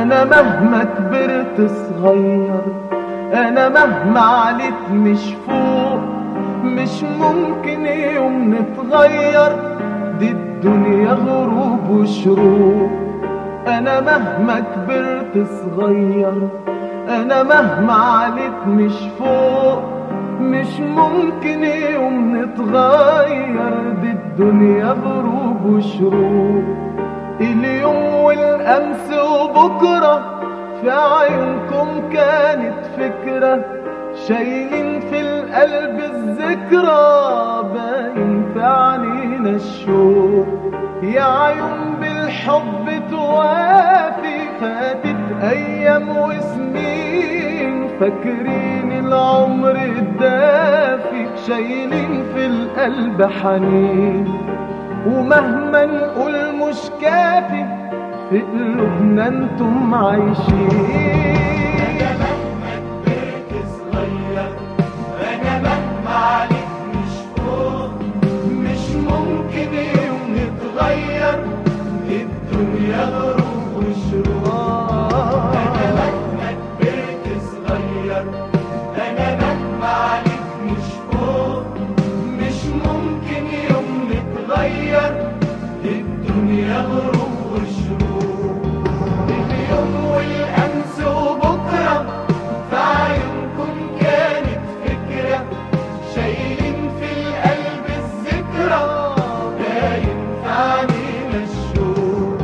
أنا مهما كبرت صغير، أنا مهما عليت مش فوق، مش ممكن يوم نتغير، دي الدنيا غروب وشروق. أنا مهما كبرت صغير، أنا مهما عليت مش فوق، مش ممكن يوم نتغير، دي الدنيا غروب وشروق. اليوم والأمس وبكرة في عيونكم كانت فكرة، شايلين في القلب الذكرى، باين في عينينا الشوق. يا عيون بالحب توافي، فاتت أيام وسنين، فاكرين العمر الدافي، شايلين في القلب حنين. ومهما نقول مش كافي، في قلوبنا انتم عايشين. أنا مهما كبرت صغير، أنا مهما عليك مش فوق، مش ممكن يوم نتغير، الدنيا غروب وشروق. أنا مهما كبرت صغير، أنا مهما عليك مش فوق، مش ممكن يوم نتغير، الدنيا غروب وشروق. اليوم والأمس وبكرة في عيونكم كانت فكرة، شايلين في القلب الذكرى، باين في عينينا الشوق.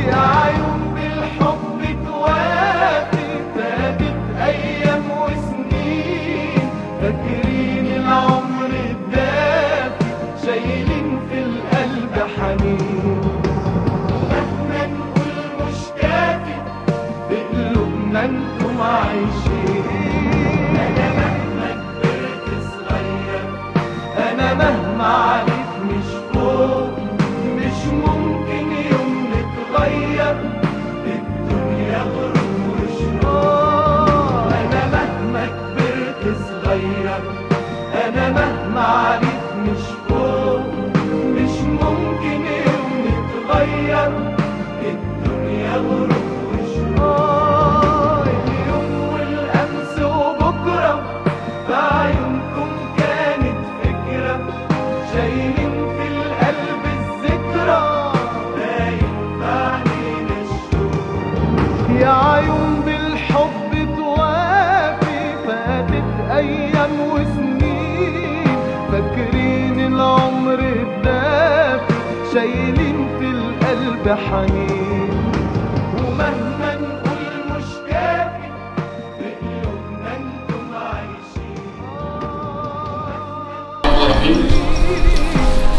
يا عيون بالحب توافي، فاتت أيام وسنين، فاكرين العمر الدافي، شايلين في القلب حنين. مهما نقول مش كافي، في قلوبنا انتم عايشين. أنا مهما كبرت صغير، أنا مهما عليت مش فوق، مش ممكن يوم نتغير، الدنيا غروب وشروق. أنا مهما كبرت صغير، أنا مهما عليت مش فوق، مش ممكن يوم نتغير، الدنيا غروب وشروق. اليوم والأمس وبكرة في عيونكم كانت فكرة، شايلين في القلب الذكرى، باين في عينينا الشوق. يا عيون بالحب توافي، فاتت أيام وسنين، فاكرين العمر الدافي، شايلين في القلب حنين. ومهما نقول مش كافي، في قلوبنا انتم عايشين. الرحمن الرحيم.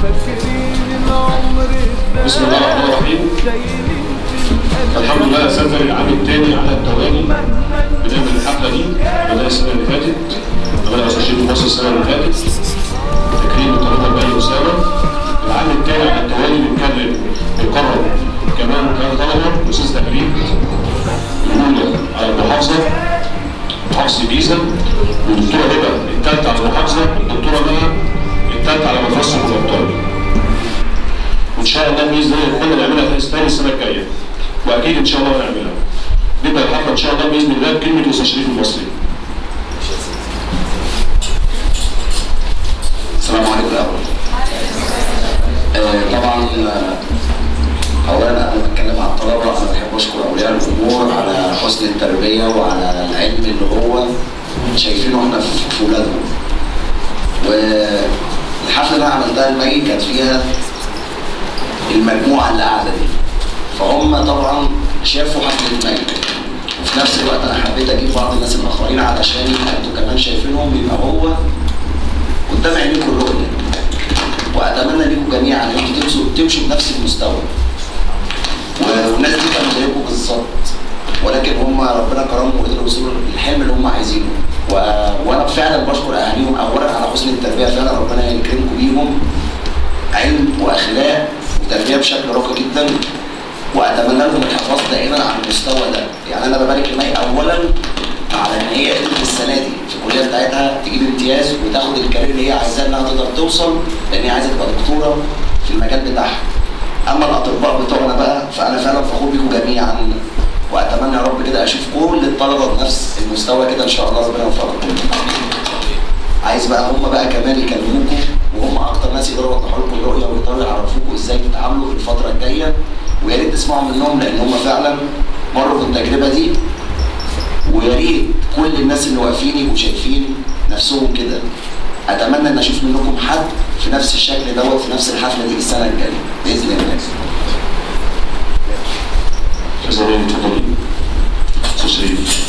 فاكرين العمر الدافي، بسم الله الرحمن الرحيم. شايلين في القلب الحمد لله يا اساتذة، العام الثاني على التوالي بنعمل الحفلة دي. بدأنا السنة اللي فاتت، عملنا استاذ شريف مصر السنة اللي فاتت، تكريم الطالبة الباقي اسامة. العام الثاني على التوالي بنكرر كمان 3 طلبه، استاذ تقريب الاولى على المحافظة محافظة الجيزة، والدكتورة هبه الثالثة على المحافظة، والدكتورة مها الثالثة على مدرسه الابطال. وان شاء الله باذن الله كنا نعملها ثاني السنة الجاية، واكيد ان شاء الله هنعملها. نبدا الحفلة ان شاء الله باذن الله بكلمه استاذ شريف المصري. السلام عليكم الأول. طبعا اولا انا بتكلم على الطلبة، انا بحب اشكر اولياء الامور على حسن التربية وعلى العلم اللي هو شايفينه احنا في ولادهم. والحفله اللي انا عملتها الماجي كانت فيها المجموعة اللي قاعدة دي، فهم طبعا شافوا حفلة ماجي، وفي نفس الوقت انا حبيت اجيب بعض الناس الاخرين علشان يبقى انتوا كمان شايفينهم، يبقى هو قدام عينيكم الرؤية. واتمنى ليكم جميعا ان انتوا تمشوا بنفس المستوى. والناس دي كانوا زيكم بالظبط، ولكن هم ربنا كرمهم وقدروا يوصلوا للحلم اللي هم عايزينه. وانا فعلا بشكر اهاليهم اولا على حسن التربية، فعلا ربنا يكرمكم بيهم، علم واخلاق وتربيه بشكل راقي جدا. واتمنى لهم الحفاظ دائما على المستوى ده. يعني انا ببارك لمي اولا على ان هي قدرت السنة دي في الكلية بتاعتها تجيب امتياز وتاخد ال career اللي هي عايزاه، انها تقدر توصل، لان هي عايزه تبقى دكتورة في المجال بتاعها. اما الاطباء بتوعنا بقى فانا فعلا فخور بيكم جميعا، واتمنى يا رب كده اشوف كل الطلبة بنفس المستوى كده ان شاء الله، ربنا يوفقكم كلكم. عايز بقى هم بقى كمان يكلموكم، وهم اكتر ناس يقدروا يوضحوا لكم الرؤية ويقدروا يعرفوكم ازاي تتعاملوا في الفترة الجاية، ويا ريت تسمعوا منهم لان هم فعلا مروا بالتجربة دي. ويا ريت كل الناس اللي واقفين يبقوا شايفين نفسهم كده. اتمنى ان اشوف منكم حد في نفس الشكل دوت في نفس الحفلة دي السنة الجاية باذن الله. اتفضلي. استاذ شريف.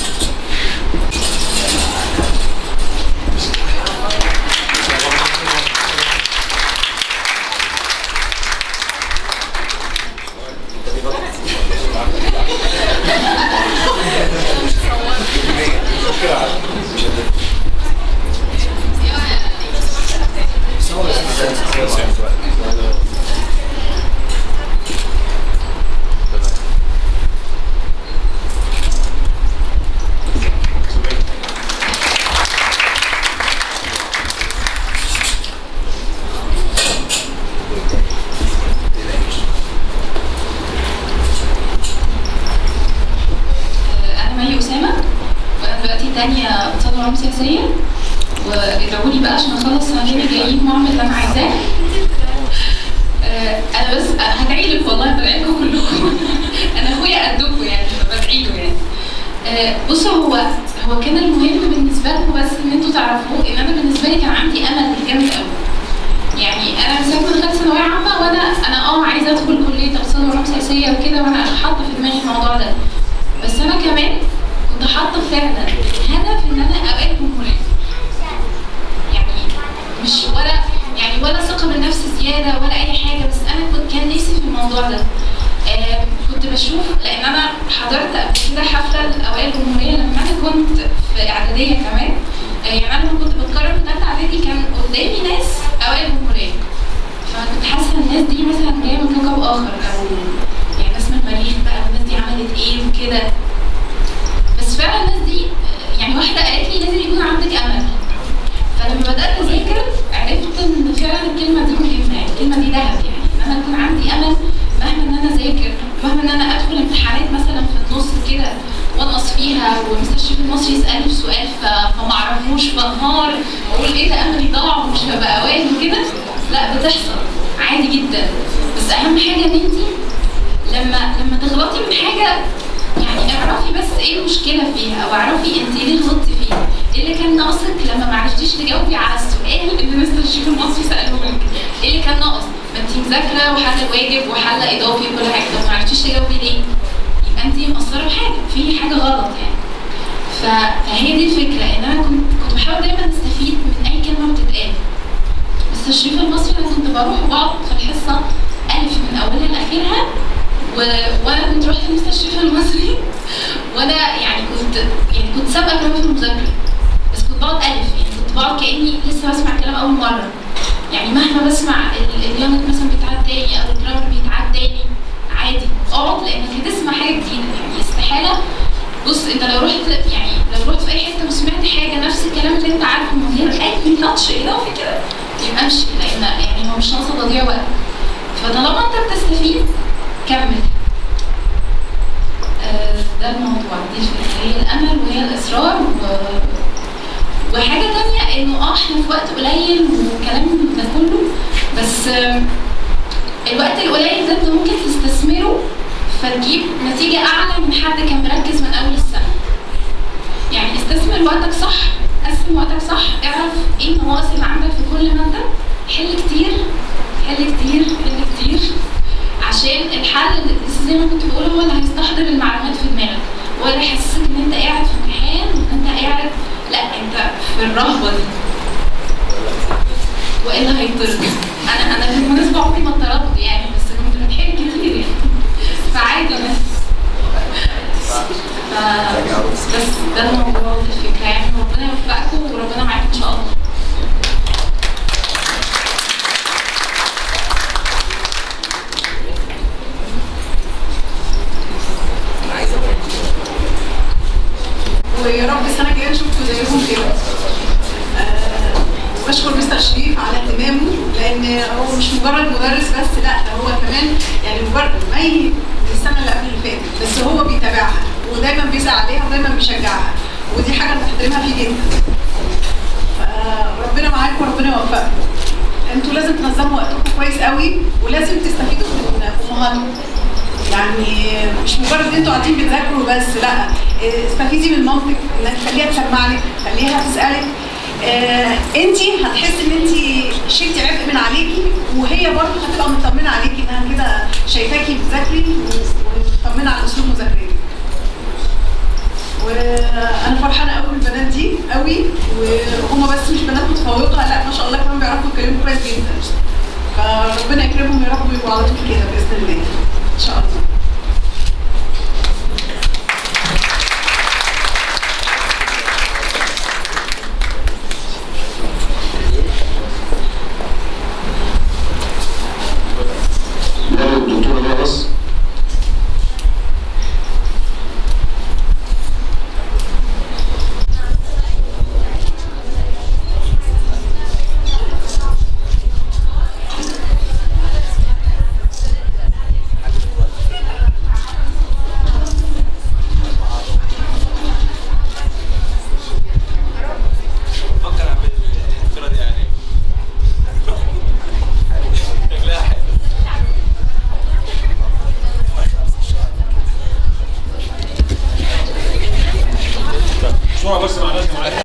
وادعوا لي بقى عشان اخلص سنتين الجايين واعمل اللي انا عايزاه. انا بس هدعي لك والله، بدعي لكم كلكم. انا اخويا قدكم يعني، فبدعي له يعني. بصوا، هو كان المهم بالنسبة لكم بس ان انتوا تعرفوه ان انا بالنسبة لي كان عندي امل جامد قوي. يعني انا من ساعة ما دخلت ثانوية عامة وانا عايزه ادخل كليه اقتصاد وعلوم سياسية وكده، وانا حاطه في دماغي الموضوع ده. بس انا كمان كنت حاطه فعلا هدف ان انا اوائل الجمهورية. يعني مش ولا يعني ولا ثقة بالنفس زيادة ولا اي حاجة، بس انا كان نفسي في الموضوع ده. كنت بشوف، لان انا حضرت قبل كده حفلة الاوائل الجمهورية لما انا كنت في اعدادية كمان. يعني انا لما كنت بتكرم في ثالثة اعدادي كان قدامي ناس اوائل الجمهورية، فكنت حاسه ان الناس دي مثلا جاية من كوكب اخر، او يعني ناس من المريخ بقى، والناس دي عملت ايه وكده. بس فعلا الناس دي يعني واحدة قالت لي لازم يكون عندك امل. فلما بدات اذاكر عرفت ان فعلا الكلمة دي مهمة، يعني الكلمة دي ذهب، يعني ان انا يكون عندي امل مهما ان انا اذاكر، مهما ان انا ادخل امتحانات مثلا في النص كده وانقص فيها، ومستر الشريف المصري يسالني في سؤال فما اعرفوش فانهار واقول ايه ده املي ضاع ومش هبقى اوائل وكده. لا، بتحصل عادي جدا. بس اهم حاجة ان انت لما تغلطي من حاجة يعني اعرفي بس ايه المشكلة فيها، او اعرفي انت ليه غلطتي فيها، ايه اللي كان ناقصك لما ما عرفتيش تجاوبي على السؤال اللي مستر الشريف المصري ساله لك، ايه اللي كان ناقص؟ ما انت مذاكرة وحل واجب وحل اضافي وكل حاجة، طب ما عرفتيش تجاوبي ليه؟ يبقى انت مقصرة في حاجة، في حاجة غلط يعني. فهي دي الفكرة، ان انا كنت بحاول دايما استفيد من اي كلمة بتتقال. مستر الشريف المصري انا كنت بروح وبقعد في الحصة الف من اولها لاخرها، وانا كنت رحت لمستر الشريف المصري وانا يعني كنت سابقه كمان في المذاكرة، بس كنت بقعد الف، يعني كنت بقعد كاني لسه بسمع الكلام اول مرة. يعني مهما بسمع ال unit مثلا بيتعاد تاني او ال grammar بيتعاد تاني عادي اقعد، لانك هتسمع حاجة جديدة. يعني استحالة، بص انت لو رحت يعني لو رحت في اي حتة وسمعت حاجة نفس الكلام اللي انت عارفه من غير اي touch اضافي كده يبقى امشي، لان يعني هو مش ناقصه تضييع وقت. فطالما انت بتستفيد كمل. ده الموضوع، دي الفكرة، هي الامل وهي الاصرار وحاجه تانية انه احنا في وقت قليل والكلام ده كله، بس الوقت القليل ده انت ممكن تستثمره فتجيب نتيجة اعلى من حد كان مركز من اول السنة. يعني استثمر وقتك صح، قسم وقتك صح، اعرف ايه النواقص اللي عندك في كل مادة، حل كتير حل كتير حل كتير، عشان الحل زي ما كنت بقول هو اللي هيستحضر المعلومات في دماغك، هو اللي هيحسسك ان انت قاعد في امتحان وان انت قاعد، لا انت في الرهبة دي، والا هيطرد. انا بالمناسبة عمري ما اتطردت يعني، بس كنت بتحل كتير يعني، فعادي. بس ده الموضوع ودي الفكرة يعني. ربنا يوفقكم وربنا معاكم ان شاء الله. ويا رب السنة الجاية نشوفكم زيكم كده. وبشكر مستر شريف على اهتمامه، لان هو مش مجرد مدرس بس، لا ده هو كمان يعني مجرد مي السنة اللي قبل اللي فاتت، بس هو بيتابعها. بيسال عليها ودايما بيشجعها، ودي حاجة انا بحترمها فيه جدا. فربنا معاكم وربنا يوفقكم. انتوا لازم تنظموا وقتكم كويس قوي، ولازم تستفيدوا من امهاتكم. يعني مش مجرد ان انتوا قاعدين بتذاكروا بس، لا، استفيدي من مامتك، انك تخليها تسمع لك، خليها تسالك. انت هتحسي ان انت شلتي عبء من عليكي، وهي برضه هتبقى مطمنه عليكي انها كده شايفاكي بتذاكري ومطمنه على اسلوب مذاكرتك. وانا فرحانة قوي بالبنات دي قوي، وهما بس مش بنات متفوقه، لا ما شاء الله كمان بيعرفوا يتكلموا كويس جدا. فربنا يكرمهم يا رب ويبقوا على طول كده باذن الله ان شاء الله. الدكتورة بس بسرعة بس مع الناس.